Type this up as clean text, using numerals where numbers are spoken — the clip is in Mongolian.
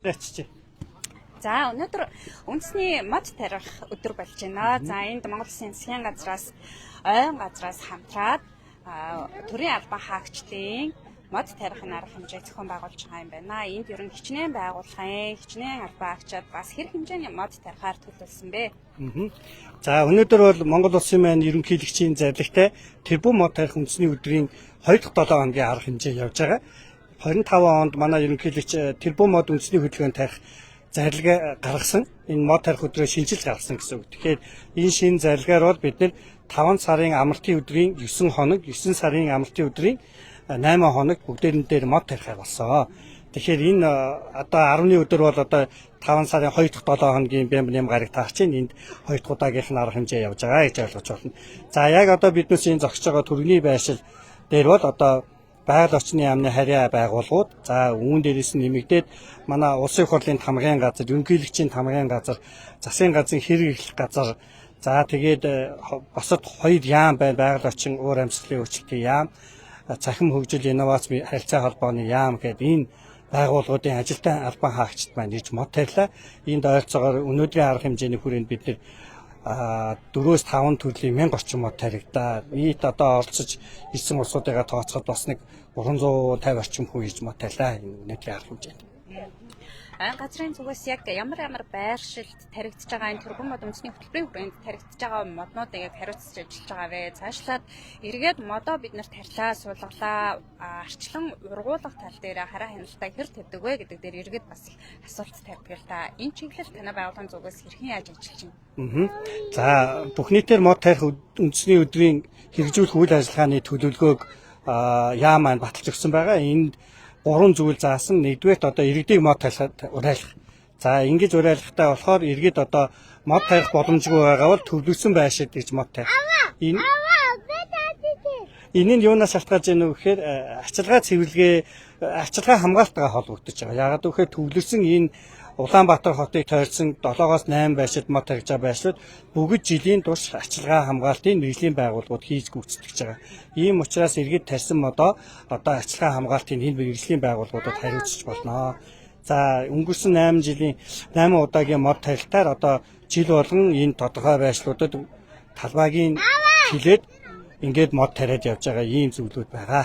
Ячиж. За, өнөөдөр үндэсний мод тарих өдөр болж байна. За, энд Монгол Улсын засгийн газраас, ойн газраас хамтраад төрийн албан хаагчдын мод тарихын арга хэмжээг зохион байгуулж байгаа юм байна. Энд ер нь хичнээн байгууллагын, хичнээн албан хаагчид бас хэр хэмжээний мод тарихаар төлөвлөсөн бэ? За, өнөөдөр бол Монгол Улсын маань ерөнхийлөгчийн зарлагтай тэрбум мод тарих үндэсний өдрийн 2 дахь 7 хоногийн арга хэмжээ явж байгаа. 25 онд манай ерөнхийлөгч тэрбум мод үндэсний хөдөлгөөнд тарих зарлиг гаргасан. Энэ мод тарих өдрөө шинэчилж гаргасан гэсэн үг. Тэгэхээр энэ шинэ зарлагаар бол бид нэр 5 сарын амралтын өдрийн 9 хоног, 9 сарын амралтын өдрийн 8 хоног бүгдээрэн дээр мод тарихаар болсон. Тэгэхээр энэ одоо 10-ны өдөр бол одоо 5 сарын 2 дахь 7 хоногийн бямб нэм гараг таарч байна. Энд 2 дахь удаагийнх нь арга хэмжээ явж байгаа гэж ойлгож байна. За, яг одоо биднээс энэ зогсож байгаа түргэний байшил дээр бол одоо байгаль орчны яамны харьяа байгууллагууд, за, үүн дээрээс нь нэмэгдээд манай улсын их хурлын тамгын газар, ерөнхийлөгчийн тамгын газар, засгийн газрын хэрэг эрхлэх газар, за, тэгээд бусад хоёр яам байна. Байгаль орчин уур амьсгалын өөрчлөлтийн яам, цахим хөгжил инновац харилцаа холбооны яам гэдэг энэ байгууллагуудын ажилтан албан хаагчид маань ирж мод тарилаа. Энд ойролцоогоор өнөөдрийн арга хэмжээний хүрээнд бид нэр 4-5 төрлийн 1000 орчим мод таригдаа. Нийт одоо оролцож ирсэн улсуудыгаа тооцоход бас нэг 350 орчим хүн ирж мод тарилаа энэ өнөөдрийн арга хэмжээнд. Ойн газрын зүгээс яг ямар ямар байршилд таригдж байгаа, энэ тэрбум мод үндэсний хөтөлбөрийн хүрээнд таригдж байгаа моднуудыг яг хариуцж ажиллаж байгаа вэ? Цаашлаад эргээд модоо бид нар тарилаа, суулгалаа, арчлан ургуулах тал дээр хараа хяналтаа хэр тавьдаг вэ гэдэг дээр эргээд бас их асуулт тавьдаг л та. Энэ чиглэл танай байгууллагын зүгээс хэрхэн яаж ажиллаж байна? За, бүх нийтээр мод тарих үндэсний өдрийн хэрэгжүүлэх үйл ажиллагааны төлөвлөгөөг яам маань баталж өгсөн байгаа. Энд гурван зүйл заасан. Нэгдүгээрт одоо иргэдийг мод тарихад уриалах. За, ингэж уриалгахтаа болохоор иргэд одоо мод тарих боломжгүй байгаа бол төвлөрсөн байшид гэж мод тарих. Энэ нь юунаас шалтгаалж байна вэ гэхээр арчилгаа цэвэрлэгээ, арчилгаа хамгаалтайгаа холбогдож байгаа. Яагаад гэвэл төвлөрсөн энэ Улаанбаатар хотыг тойрсон 7-оос 8 байшид мод тарих байгаа байшлууд бүгд жилийн турш арчилгаа хамгаалтын мэргэжлийн байгууллагууд хийж гүйцэтгэж байгаа. Ийм учраас иргэд тарьсан модоо одоо арчилгаа хамгаалтын энэ мэргэжлийн байгууллагуудад хариуцж болно. За, өнгөрсөн 8 жилийн 8 удаагийн мод тарилтаар одоо жил болгон энэ тодорхой байшлуудад талбайгийн хилээд ингээд мод тариад явж байгаа ийм зүйлүүд байгаа.